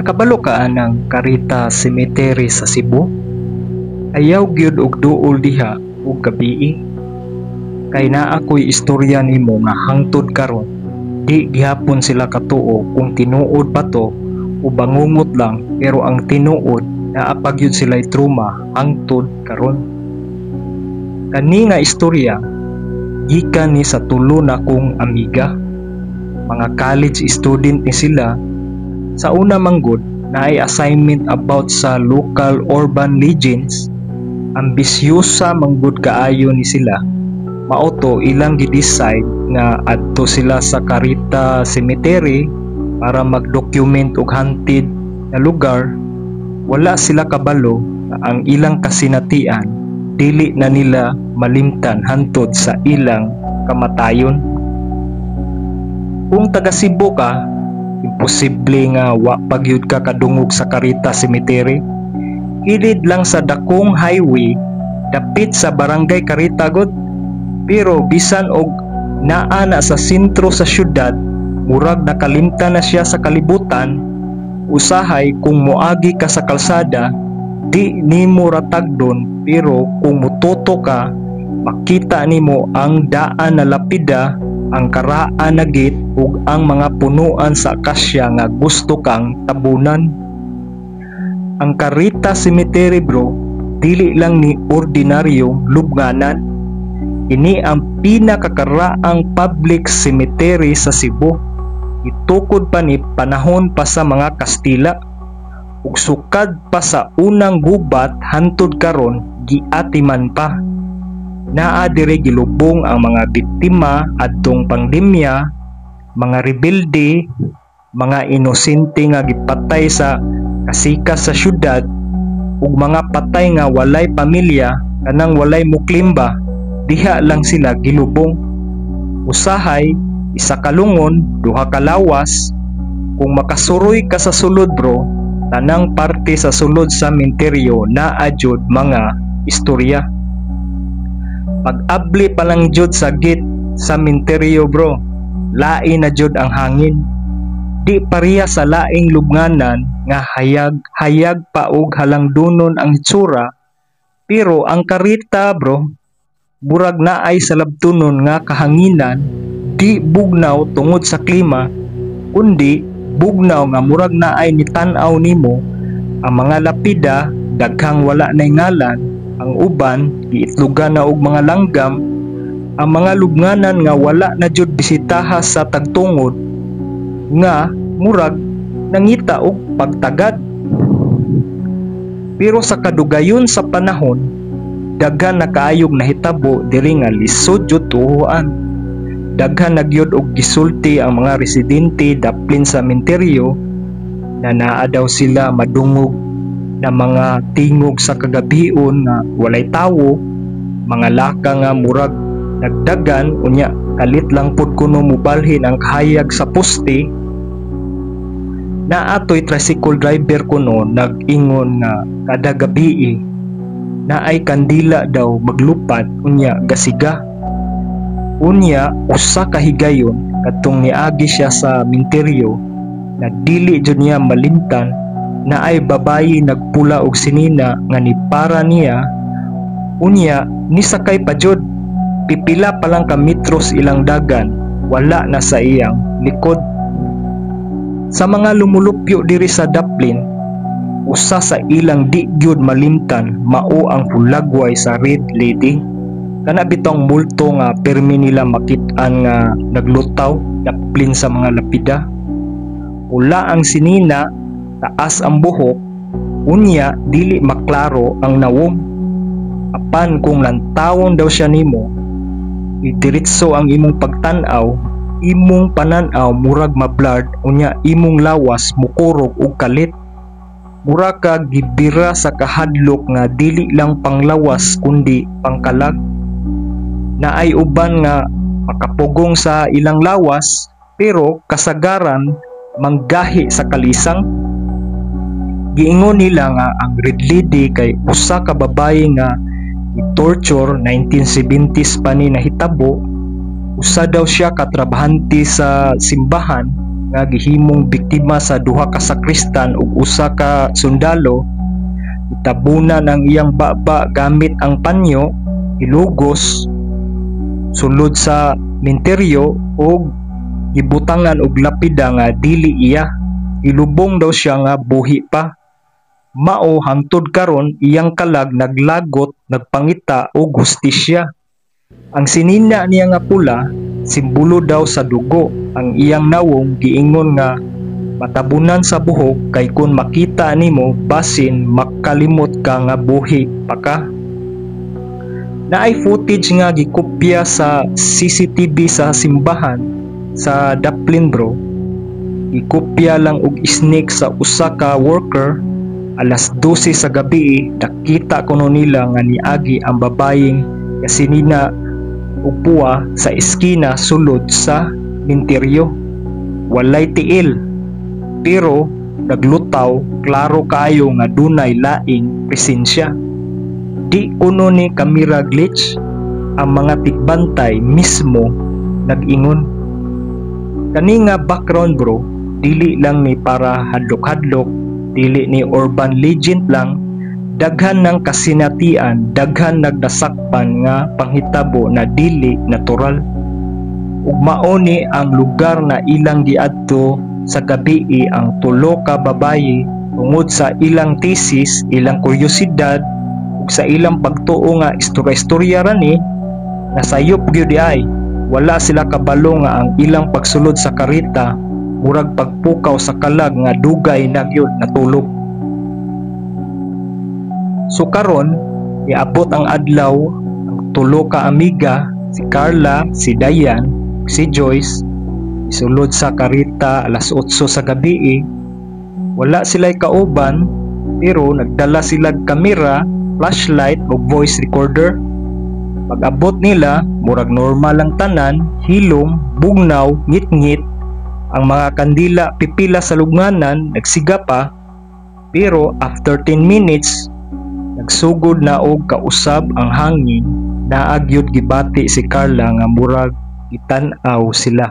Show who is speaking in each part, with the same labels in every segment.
Speaker 1: Nakabalo ka anang Carita Cemetery sa Cebu? Ayaw gyud og duol diha ug gabii. Kay naa ko'y istorya nimo nga hangtod karon di gihapon sila katuo kung tinuod ba to o bangungot lang, pero ang tinuod, naa pa gyud sila'y trauma hangtod karon. Kani nga istorya gikan ni sa tulo nakong amiga. Mga college student ni sila. Sa una manggod, naay assignment about sa local urban legends. Ambisyosa manggod kaayo ni sila. Mao to ilang gi-decide nga adto sila sa Carita Cemetery para mag-document og haunted na lugar. Wala sila kabalo nga ang ilang kasinatian dili na nila malimtan hantod sa ilang kamatayon. Kung taga Cebu ka, imposible nga wa pa gyud ka kadungog sa Carita Cemetery. Kilid lang sa dakong highway, dapit sa Barangay Carita gud. Pero bisan og naa na sa sentro sa syudad, murag nakalimtan na siya sa kalibutan. Usahay kung moagi ka sa kalsada, di nimo ra tagdon, pero kung mututo ka, makita nimo ang daan na lapida, ang karaan na gate ug ang mga punuan sa akasya nga gusto kang tabunan. Ang Carita Cemetery, bro, dili lang ni ordinaryong lubnganan. Ini ang pinakakaraang public cemetery sa Cebu. Itukod pa ni panahon pa sa mga Kastila. Ug sukad pa sa unang gubat hantod karon giatiman pa. Naa diri gilubong ang mga biktima adtong pandemya, mga rebelde, mga inosente nga gipatay sa kasikas sa syudad ug mga patay nga walay pamilya, kanang walay mo-claim ba, diha lang sila gilubong. Usahay, isa ka lungon, duha ka lawas. Kung makasuroy ka sa sulod, bro, tanang parte sa sulod sa menteryo naa jud mga istorya. Pag-abli pa lang jud sa gate sa menteryo, bro, lain na jud ang hangin. Di pareha sa laing lubnganan nga hayag hayag pa og halangdunon ang hitsura, pero ang Carita, bro, murag naay salabtonon nga kahanginan, di bugnaw tungod sa klima, kundi bugnaw nga murag naay nitan-aw nimo. Ang mga lapida daghang wala nay ngalan, ang uban giitlogan na og mga langgam, ang mga lubnganan nga wala na jud bisitaha sa tagtungod nga murag nangita og pagtagad. Pero sa kadugayon sa panahon, daghan na kaayog nahitabo diri nga lisod jud tuohan. Daghan na gyud og gisulti ang mga residente daplin sa menteryo na naa daw sila madungog na mga tingog sa kagabion nga walay tawo, mga laka nga murag nagdagan, unya kalit lang pud kuno mobalhin ang kahayag sa poste. Naa toy tricycle driver kuno nag-ingon nga kada gabii naay kandila daw maglupad unya gasiga. Unya usa ka higayon kadtong niagi siya sa menteryo na dili jud niya malimtan, naay babayi nagpula og sinina nga nipara niya, unya nisakay pa jud. Pipila pa lang ka metros ilang dagan, wala na sa iyang likod. Sa mga lumulupyo diri sa daplin, usa sa ilang di gyud malimtan mao ang hulagway sa Red Lady. Kana bitong multo nga permi nila makit-an nga naglutaw daplin sa mga lapida. Pula ang sinina, taas ang buhok, unya dili maklaro ang nawong. Apan kung lantawon daw siya nimo, idiretso ang imong pagtan-aw, imong panan-aw murag mablurred, unya imong lawas mukurog og kalit. Mura ka gibira sa kahadlok nga dili lang panglawas kundi pangkalag. Naay uban nga makapugong sa ilang lawas, pero kasagaran manggahi sa kalisang. Giingon nila nga ang Red Lady kay usa ka babaye nga i-torture 1970s pa ni nahitabo. Usa daw siya ka trabahante sa simbahan nga gihimong biktima sa duha ka sakristan ug usa ka sundalo. Gitabunan ang iyang baba gamit ang panyo, gilugos sulod sa minteryo ug gibutangan og lapida nga dili iya. Gilubong daw siya nga buhi pa. Mao hangtod karon iyang kalag naglagot, nagpangita og hustisya. Ang sinina niya nga pula, simbolo daw sa dugo. Ang iyang nawong giingon nga matabunan sa buhok kay kung makita nimo basin makalimot ka nga buhi pa ka. Naay footage nga gikopya sa CCTV sa simbahan sa Daplin, bro. Gikopya lang og sneak sa usa ka worker alas 12 sa gabi. Nakita kuno nila nga niagi ang babayeng kasinina ug puwa sa eskina sulod sa minteryo. Walay tiil pero naglutaw, klaro kaayo nga dunay laing presensya. Di kuno ni camera glitch, ang mga tigbantay mismo nag-ingon. Kani nga background, bro, dili lang ni para hadlok-hadlok, dili ni urban legend lang. Daghan ng kasinatian, daghan nagdasakpan nga panghitabo na dili natural. Ug mao ni ang lugar na ilang giadto sa gabii ang tulo ka babayi tungod sa ilang thesis, ilang kuryosidad ug sa ilang pagtuo nga istorya-istorya ra ni, nasayop gyud ay. Wala sila kabalo nga ang ilang pagsulod sa Carita murag pagpukaw sa kalag nga dugay na gyud natulog. So karon, iabot ang adlaw, ang tulo ka amiga, si Carla, si Diane, si Joyce, isulod sa Carita alas 8 sa gabi. Wala sila'y kauban pero nagdala sila kamera, flashlight ug voice recorder. Pag-abot nila, murag normal ang tanan, hilom, bugnaw, ngit-ngit, ang mga kandila pipila sa lubnganan, nagsiga pa. Pero after 10 minutes, nagsugod na og kausab ang hangin, naa gyud gibati si Carla nga murag gitan-aw sila.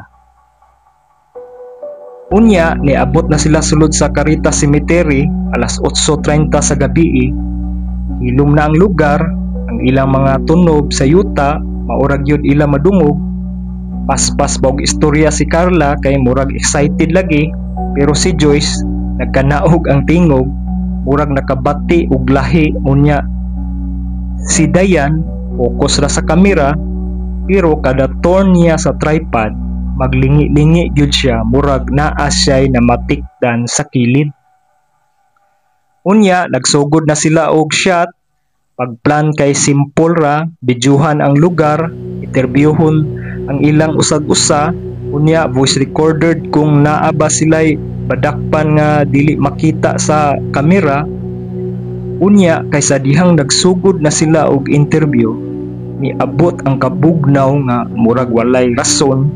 Speaker 1: Unya, niabot na sila sulod sa Carita Cemetery alas 8:30 sa gabi. Hilom na ang lugar, ang ilang mga tunob sa yuta, mao ra gyud ila madungog. Paspas ba og istorya si Carla kay murag excited lagi, pero si Joyce nagkanaog ang tingog, murag nakabati og lahi unya. Si Dayan focus ra sa kamera, pero kada turn niya sa tripod maglingi-lingi gyud siya, murag naa siya'y namatikdan sa kilid. Unya nagsugod na sila og shot. Pagplan kay simple ra, bidyuhan ang lugar, interviewhon ang ilang usag-usa, unya voice recorded kung naa ba sila'y badakpan nga dili makita sa kamera. Unya kay sa dihang nagsugod na sila og interview, niabot ang kabugnaw nga murag walay rason.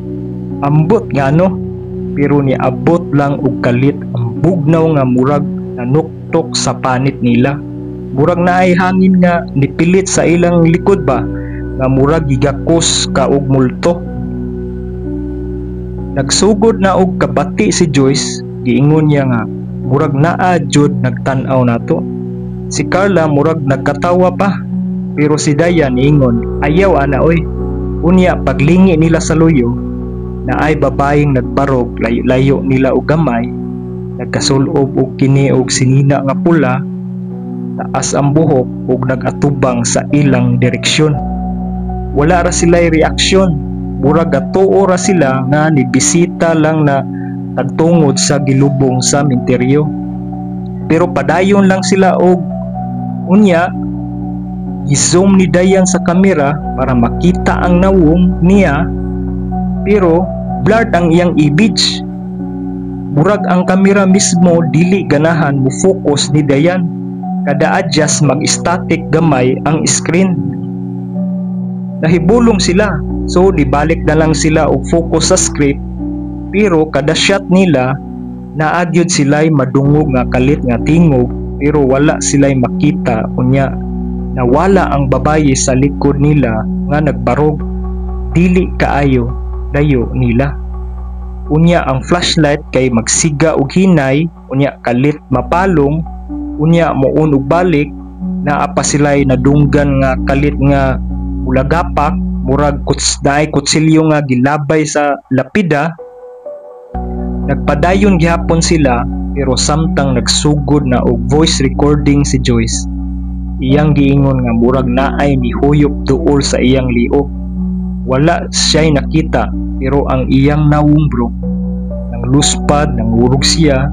Speaker 1: Ambot ngano, pero niabot lang og kalit ang bugnaw nga murag nanuktok sa panit nila. Murag naay hangin nga nipilit sa ilang likod ba, nga murag gigakos ka og multo. Nagsugod na og kabati si Joyce, giingon niya nga murag naa jud nagtan-aw nato. Si Carla murag nagkatawa pa, pero si Dayan niingon, "Ayaw ana oy." Unya paglingi nila sa luyo, naay babayeng nagbarog layo-layo nila og gamay, nagkasulob og kini og sinina nga pula, taas ang buhok ug nag-atubang sa ilang direksyon. Wala ra sila'y reaksyon, murag gatuo ra sila nga nibisita lang na tagtungod sa gilubong sa minteryo. Pero padayon lang sila og unya gi-zoom ni Dayan sa kamera para makita ang nawong niya, pero blurred ang iyang image. Murag ang kamera mismo dili ganahan mo focus ni Dayan. Kada adjust mag-static gamay ang screen. Nahibulong sila, so nibalik na lang sila og focus sa script, pero kada shot nila naa gyud sila'y madungog nga kalit nga tingog pero wala sila'y makita. Unya nawala ang babaye sa likod nila nga nagbarog, dili kaayo layo nila. Unya ang flashlight kay magsiga og hinay, unya kalit mapalong, unya muon og balik. Naa pa sila'y nadunggan nga kalit nga mulagapak, murag kuts naay kutsilyo nga gilabay sa lapida. Nagpadayon gihapon sila, pero samtang nagsugod na og voice recording si Joyce, iyang giingon nga murag naay nihuyop duol sa iyang liok. Wala siya'y nakita, pero ang iyang nawong, bro, nang luspad, nangurog siya,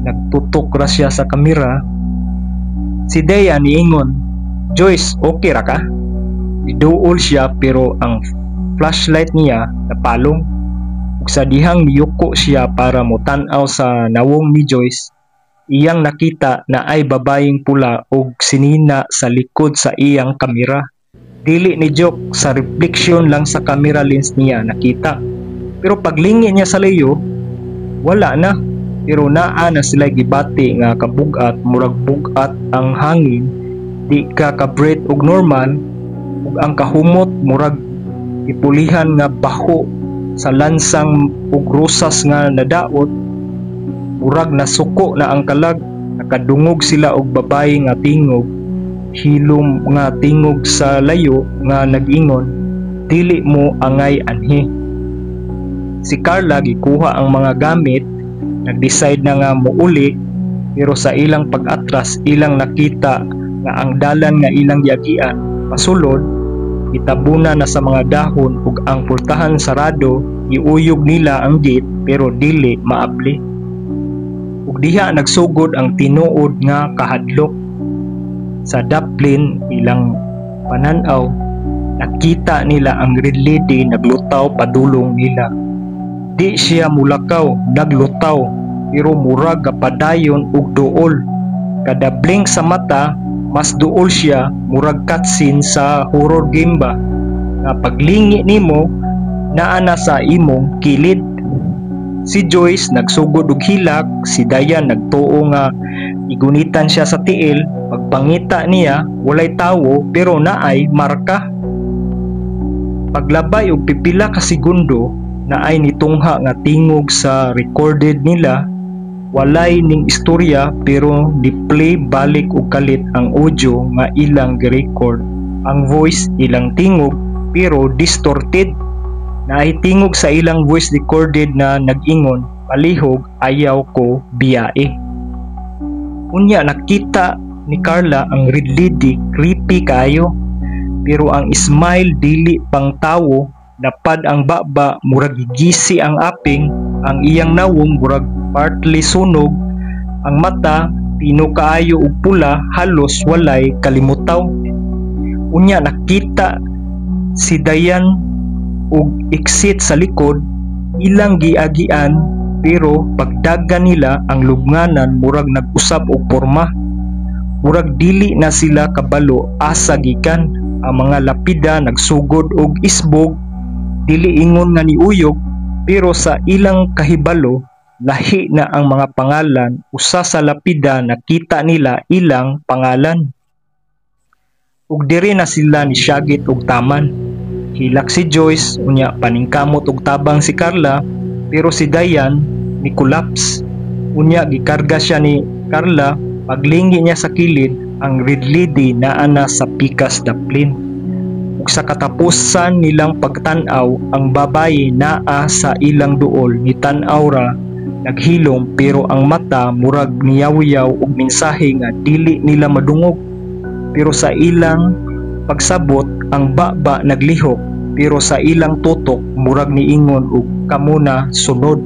Speaker 1: nagtutok ra siya sa kamera. Si Dea niingon, "Joyce, okay ra ka?" Niduol siya, pero ang flashlight niya napalong. Ug sa dihang niyuko siya para motan-aw sa nawong ni Joyce, iyang nakita naay babayeng pula og sinina sa likod sa iyang kamera. Dili ni joke, sa reflection lang sa camera lens niya nakita. Pero paglingi niya sa layo, wala na. Pero naa na sila gibati nga kabugat, murag bugat ang hangin, di ka ka-breathe og normal, ug ang kahumot murag ipulihan nga baho sa lansang ug rosas nga nadaot. Murag nasuko na ang kalag. Nakadungog sila og babaye nga tingog, hilom nga tingog sa layo nga nag-ingon, "Dili mo angay anhi." Si Carla gikuha ang mga gamit, nag-decide na nga muuli, pero sa ilang pag-atras, ilang nakita nga ang dalan nga ilang giagian pasulod gitabunan na sa mga dahon ug ang pultahan sarado. Giuyog nila ang gate pero dili maabli. Ug diha nagsugod ang tinuod nga kahadlok. Sa daplin, ilang panan-aw, nakita nila ang Red Lady naglutaw padulong nila. Di siya mulakaw, naglutaw, pero murag gapadayon og duol. Kada blink sa mata, mas duol siya, murag cutscene sa horror game ba. Nga paglingi nimo, naa na sa imong kilid. Si Joyce nagsugod og hilak, si Dayan nagtuo nga igunitan siya sa tiil. Pagpangita niya, walay tawo pero naay marka. Paglabay og pipila ka segundo, naay nitungha nga tingog sa recorded nila. Walay ning istorya, pero ni-play balik og kalit ang audio nga ilang gi-record. Ang voice ilang tingog pero distorted. Naay tingog sa ilang voice recorded na nag-ingon, "Palihog ayaw ko biyae." Unya nakita ni Carla ang Red Lady, creepy kaayo. Pero ang smile dili pang tawo, lapad ang baba, murag gigisi ang aping, ang iyang nawong murag partly sunog, ang mata pino kaayo og pula, halos walay kalimutaw. Unya nakita si Dayan og exit sa likod ilang giagian, pero pagdagan nila, ang lubnganan murag nag-usab og porma. Murag dili na sila kabalo asa gikan. Ang mga lapida nagsugod og isbog, dili ingon nga niuyog, pero sa ilang kahibalo lahi na ang mga pangalan. Usa sa lapida, nakita nila ilang pangalan. Ug diri na sila nisyagit og taman. Hilak si Joyce, unya paningkamot og tabang si Carla, pero si Dayan ni collapse. Unya gikarga siya ni Carla. Paglingi niya sa kilid, ang Red Lady naa na sa pikas daplin. Ug sa katapusan nilang pagtan-aw, ang babaye naa sa ilang duol, nitan-aw ra, naghilom, pero ang mata murag niyawyaw og mensahe nga dili nila madungog. Pero sa ilang pagsabot, ang baba naglihok, pero sa ilang tutok murag niingon og "Kamo na sunod."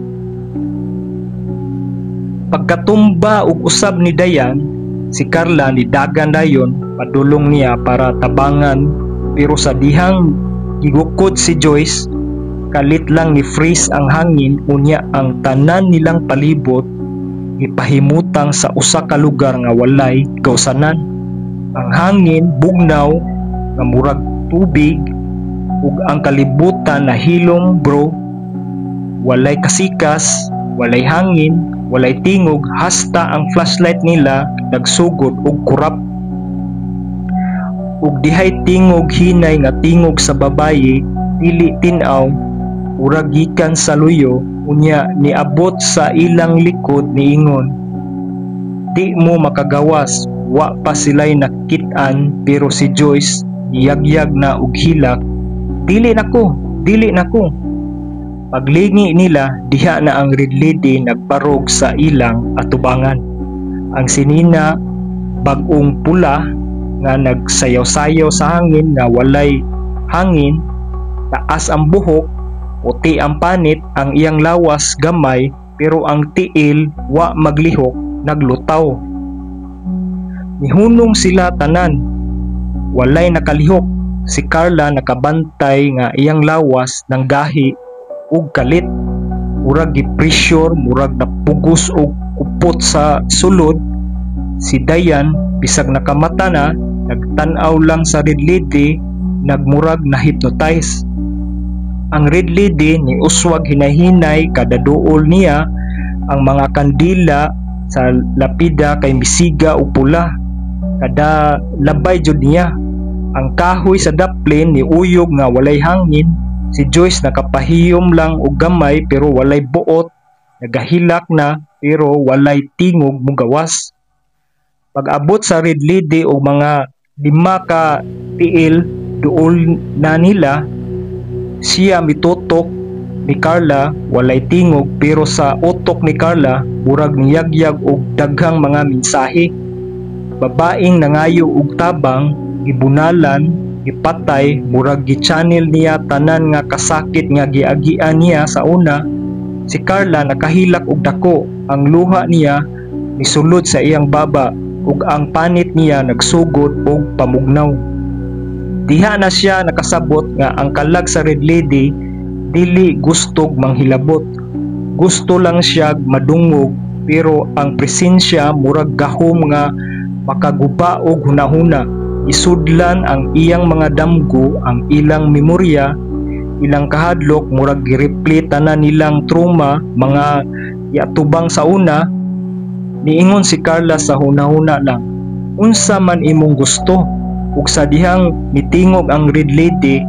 Speaker 1: Pagkatumba og usab ni Dayan, si Carla nidagan dayon padulong niya para tabangan, pero sa dihang gigukod si Joyce, kalit lang ni freeze ang hangin, unya ang tanan nilang palibot gipahimutang sa usa ka lugar nga walay gawsanan. Ang hangin bugnaw nga murag tubig ug ang kalibutan nahilom, bro. Walay kasikas, walay hangin, walay tingog, hasta ang flashlight nila nagsugod og kurap. Ug dihay tingog, hinay nga tingog sa babaye, dili tin-aw. Murag gikan sa luyo, unya niabot sa ilang likod, niingon, "Di mo makagawas." Wa pa sila'y nakit-an, pero si Joyce niyagyag na og hilak, "Dili nako, dili nako." Paglingi nila, diha na ang Red Lady nagbarog sa ilang atubangan. Ang sinina bag-ong pula nga nagsayaw-sayaw sa hangin nga walay hangin, taas ang buhok, puti ang panit, ang iyang lawas gamay pero ang tiil wa maglihok, naglutaw. Nihunong sila tanan. Walay nakalihok. Si Carla nakabantay nga iyang lawas nanggahi og kalit. Murag gi-pressure, murag napugos og kupot sa sulod. Si Dayan, bisag nakamata na, nagtan-aw lang sa Red Lady, nagmurag na hypnotize. Ang Red Lady ni uswag hinay-hinay kada duol niya, ang mga kandila sa lapida kay misiga og pula. Kada labay jud niya. Ang kahoy sa daplin ni uyog nga walay hangin. Si Joyce nakapahiyom lang og gamay pero walay buot, nagahilak na pero walay tingog mugawas. Pag-abot sa Red Lady og mga 5 ka tiil duol na nila, siya mitutok ni Carla, walay tingog pero sa utok ni Carla murag niyagyag og daghang mga mensahe. Babaeng nangayo og tabang, gibunalan, gipatay, murag gi-channel niya tanan nga kasakit nga giagian niya sa una. Si Carla nakahilak og dako, ang luha niya nisulod sa iyang baba ug ang panit niya nagsugod og pamugnaw. Diha na siya nakasabot nga ang kalag sa Red Lady dili gustog manghilabot. Gusto lang siya madungog pero ang presensya murag gahom nga makaguba og hunahuna. Isudlan ang iyang mga damgo, ang ilang memorya, ilang kahadlok, murag gi-replay tanan nilang trauma, mga giatubang sa una. Niingon si Carla sa hunahuna lang, "Unsa man imong gusto?" Ug sa dihang mitingog ang Red Lady,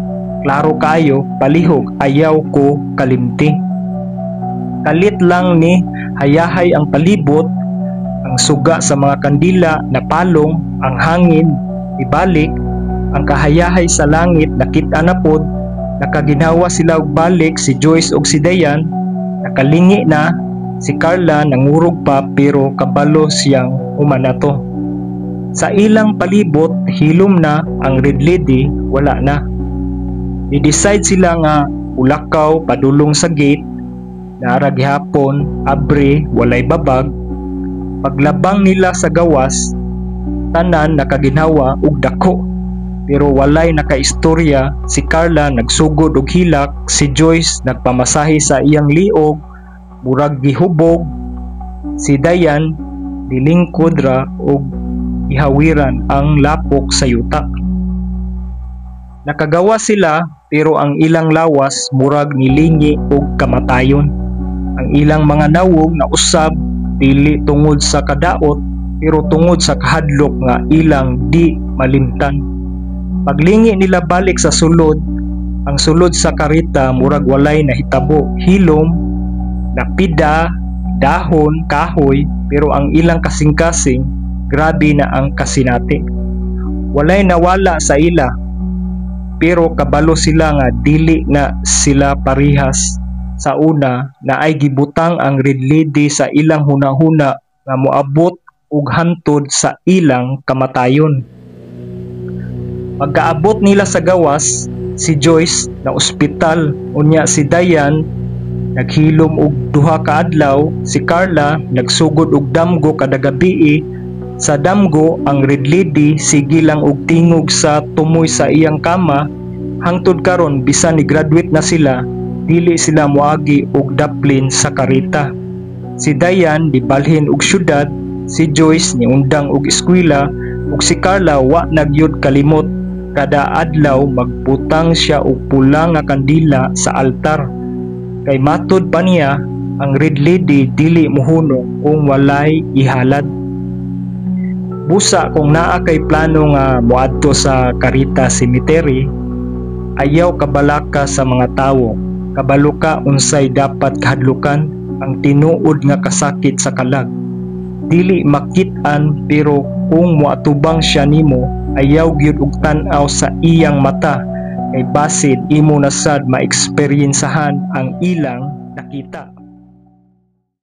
Speaker 1: klaro kaayo, "Palihog, ayaw ko kalimti." Kalit lang ni hayahay ang palibot, ang suga sa mga kandila napalong, ang hangin ibalik, ang kahayahay sa langit nakita na pod, nakaginhawa sila og balik si Joyce ug si Dayan, nakalingi na. Si Carla nangurog pa pero kabalo siyang humanato. Sa ilang palibot, hilom na, ang Red Lady wala na. Ni-decide sila nga ulakaw padulong sa gate, naara gihapon, abre, walay babag. Paglabang nila sa gawas, tanan nakaginhawa og dako. Pero walay nakaistorya, si Carla nagsugod og hilak, si Joyce nagpamasahe sa iyang liog, murag gihubog, si Dayan nilingkod ra og gihawiran ang lapok sa yuta. Nakagawa sila pero ang ilang lawas murag nilingi og kamatayon. Ang ilang mga nawong nausab, dili tungod sa kadaot pero tungod sa kahadlok nga ilang di malimtan. Paglingi nila balik sa sulod, ang sulod sa karita murag walay nahitabo, hilom, lapida, dahon, kahoy, pero ang ilang kasing-kasing, grabe na ang kasinati. Walay nawala sa ila, pero kabalo sila nga dili na sila parihas sa una na ay gibutang ang Red Lady sa ilang hunahuna nga moabot og hantod sa ilang kamatayon. Pagkaabot nila sa gawas, si Joyce na ospital, unya si Dayan naghilom og 2 ka adlaw, si Carla nagsugod og damgo kada gabii. Sa damgo, ang Red Lady sige lang og tingog sa tumoy sa iyang kama. Hangtod karon, bisan ni graduate na sila, dili sila moagi og daplin sa karita. Si Dayan dibalhin og syudad, si Joyce niundang og eskwela, ug si Carla wa nagyud kalimot. Kada adlaw magbutang siya og pula nga kandila sa altar. Kay matud pa niya, ang Red Lady dili mohunong kung walay ihalad. Busa kung naa kay plano nga moadto sa Carita Cemetery, ayaw kabalaka sa mga tawo. Kabalo ka unsay dapat kahadlukan? Ang tinuod nga kasakit sa kalag. Dili makit-an, pero kung moatubang siya nimo, ayaw gyud og tan-aw sa iyang mata kay basin imo na sad maeksperiyensahan ang ilang nakita.